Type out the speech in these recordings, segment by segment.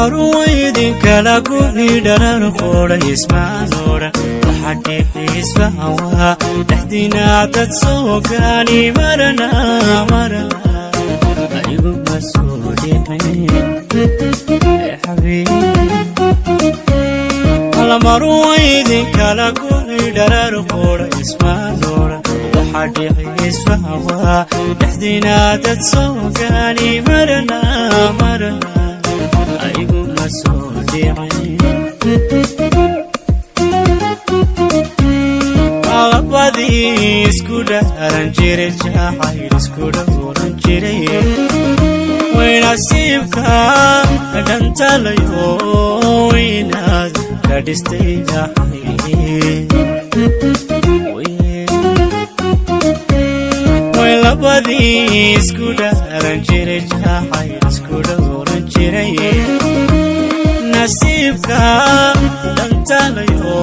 Marwaydinkala gubi dharar qora ismaanoodhan waxaa dhixiisfahanwaa dhexdiina dad soo gaani marana marana aiguma soo dhicin Marwaydinkala gubi dharar qora ismaanoodhan waxaa dhixiisfahanwaa dhexdiina dad soo gaani marana marana aiguma soo dhicin. Labadii isku dhaaran jiray, jacayl isku dhowran jiray, way nasiibka dhantalayo inaad ka dhistay Way labadii isku dhaaran jiray, jacayl isku dhowran jiray, nasiibka dhantalayo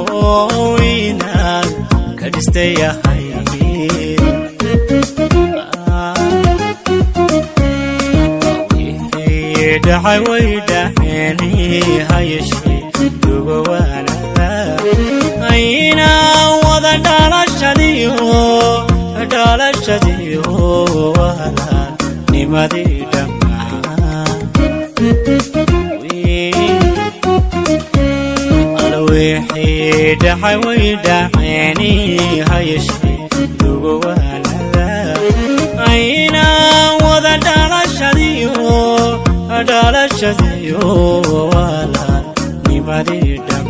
inaad ka dhistay ahay. Wixii dhacay way dhaceen, hayeshee dugowaanada ayna wada dhalashadiyo dhalashadiyo walaalnimadii dhammaan. Wixii dhacay way dhaceen, hayeshee dugowaanada ayna wada dhalashadiyo dhalashadiyo walaalnimadii dhammaan.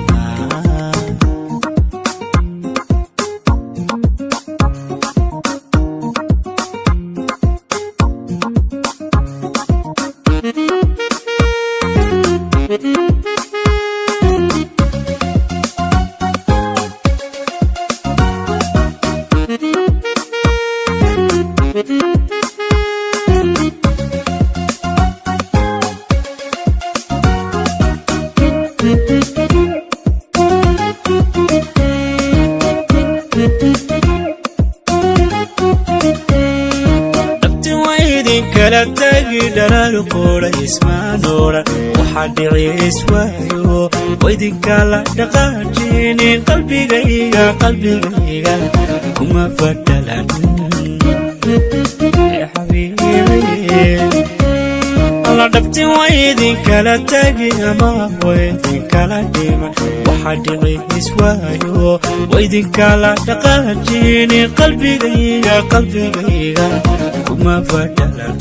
Dhabti waydinkala tagi dhalaal qora ismaanoodhan waxaa dhici iswaayo waydinkala dhaqaajinin qalbigayga qalbigayga kuma fadhalan Alla dhabti waydinkala tagi ama waydinkala dhiman waxaa dhici iswaayo waydinkala dhaqaajinin qalbigayga qalbigayga kuma fadhalan.